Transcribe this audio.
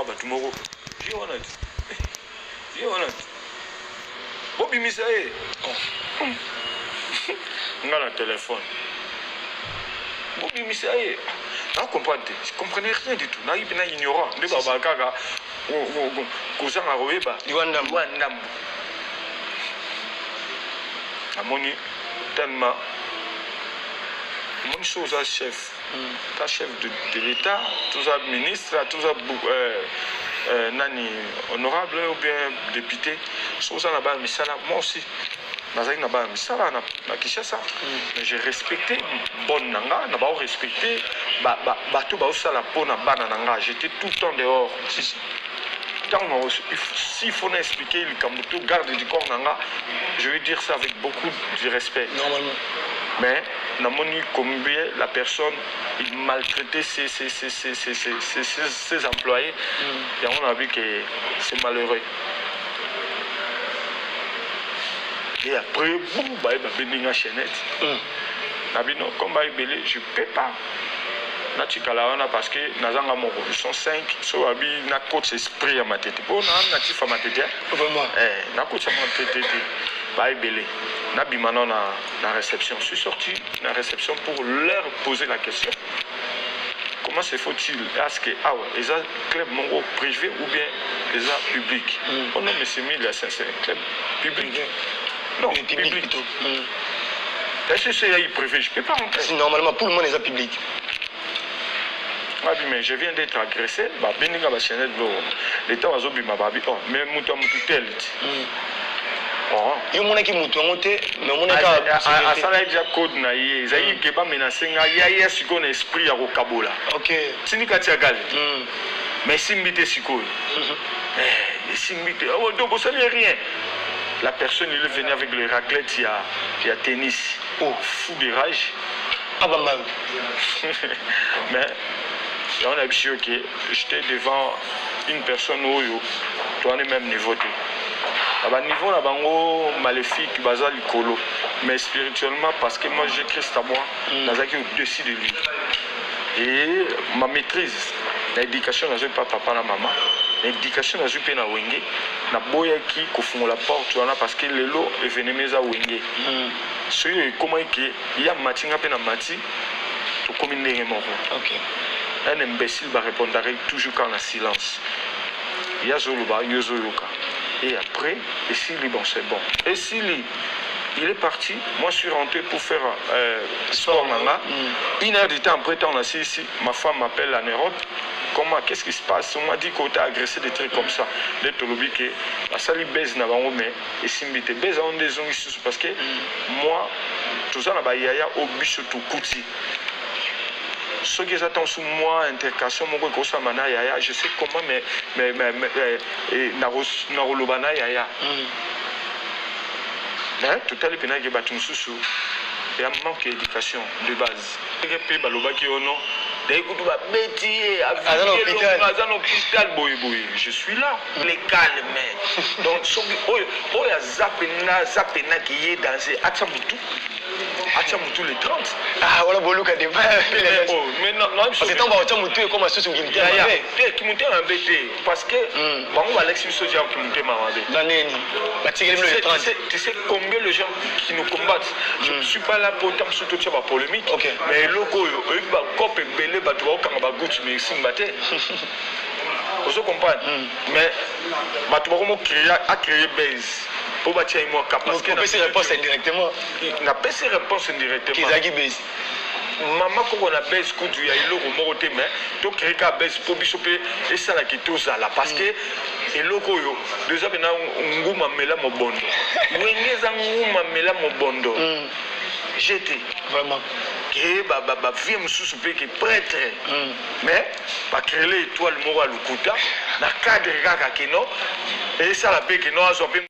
Bato moko vie wana te, vie wana te, bobimisa ye. Nga na telefone, bobimisa ye, na comprendre te, je comprenais rien du tout. Nayebi na ignorant nde babaka kaka kozanga koyeba. Liwa ndambo. Liwa ndambo. Namoni tellement, omoni, so oza chef, ta chef de l'État, toza ministre, toza nani, honorable ou bien député, so oza na bana misala. Moi aussi nazalaki na bana misala na Kinshasa, mais je respectais bonne na nga, na baorespecte bato baosala mpo na bana na nga. J'étais tout le temps dehors. Ntango s'il faut na expliquer likambo to garde du corps na nga, je vais dire ça avec beaucoup de respect. Normalement. Mais namoni combien la personne, il maltraitait ses employés. Yango na vu que c'est malheureux. Et après bou baye babendi nga chaînette na bino comme baebele, je peux pas natikala wana parce que nazanga moko, ils sont cinq. So babi nakotisa esprit ya Matete mpo na natifa Matete. Vraiment. Eh, nakotisa Matete te, baebele. Nabima nano na réception. Je suis sorti na réception pour leur poser la question: comment se faut-il à ce que awa eza club moko privé ou bien eza public? Oh non, mais c'est mille, c'est un club public, non? Public. Public. Plutôt. Est-ce que c'est privé? Je peux pas rentrer. Si, normalement pour le monde eza public. Abi mais je viens d'être agressé, babendi nga bachaînette biloko. Leta bazobima, babi oh mais moto ya motu tel ti. Oh. Yo omonaki motu yango te, mais omonaki Asalaki déjà code na ye, ezalaki ke bamenace ngai ya ye sikoyo na esprit ya kokabola. Tindika tia gale te. Mais esimbi te sikoyo. Eh, esimbi te. Oh, donc osali rien. La personne, il est venu avec le raclette ya tennis. Oh. Fou de rage. Abamba. Mais yango na biso ke j'étais devant une personne oyo toani même niveau te, na baniveau na bango maléfique baza likolo, mais spirituellement, parce que moi j'ai Christ à moi, nazalaki au-dessus de lui. Et ma maîtrise na éducation nazwi pa papa na mama, na éducation nazwi mpe na Wenge, naboyaki kofungola porte wana parce que lelo événement eza Wenge. Soki ekomaki ke ya mati, nga mpe na mati, tokomi ndenge moko. Un imbécile barépondaka toujours kaka na silence. Ye azoloba, yo ozoyoka. Et après esili, bon, c'est bon, esili, il est parti. Moi, je suis rentré pour faire sport na nga. Une heure du temps après, ntango nasilisi, ma femme m'appelle en Europe: comment, qu'est-ce qui se passe? On m'a dit qu'on t'a agressé, des trucs comme ça. Nde tolobi ke basali base na bango, mais esimbi te. Base yango nde ezongi susu parce que moi toza na bayaya oyo biso tokuti. Soki eza ntango su mwa intercation moko ekosalama na yaya, je sais comment, mais nakoloba na yaya. Mais totali mpenaki bato mosusu ya manque ya éducation de base. Ndenge mpe balobaki yo non, dai kutu babeti ye. Aza na hôpital. Aza na hôpital boyeboye. Je suis là, le calme. Donc soki oyo aza pena, aza penaki ye danger, atia motu, atia motu le 30. Ah, wala boluka débat. Oh, mais non, non. Parce que ntango baotya motu, ekoma susu kimotema Yaya, mabe. Te, kimotema mabe te, parce que bango balakisi biso dia kimotema mabe. Na nini batikeli bino le 30? Tu sais combien de gens qui nous combattent? Je ne suis pas là pour tant surtout tia bapolémique. Mais eloko oyo oyebi, bakope ebele, bato baokanga baguti, mais esimba te. Ozo comprendre? Mais bato bakomo créer, acréer base mpo batia ye mwa ka parce que Opesi réponse indirectement. Napesi réponse indirectement. Ezalaki base. Mama koko na base kutu ya eloko moko te, mais tocrée ka base mpo biso mpe esalaki tozala, parce que eloko oyo eza mpena nguma mela mobondo. Wenge eza nguma mela mobondo. Jete. Vraiment. Ke bavie mosusu mpe ke prêtre, mais bacréele étoile moko ya lokuta na cadre kaka keno esala mpe keno azwa mpe.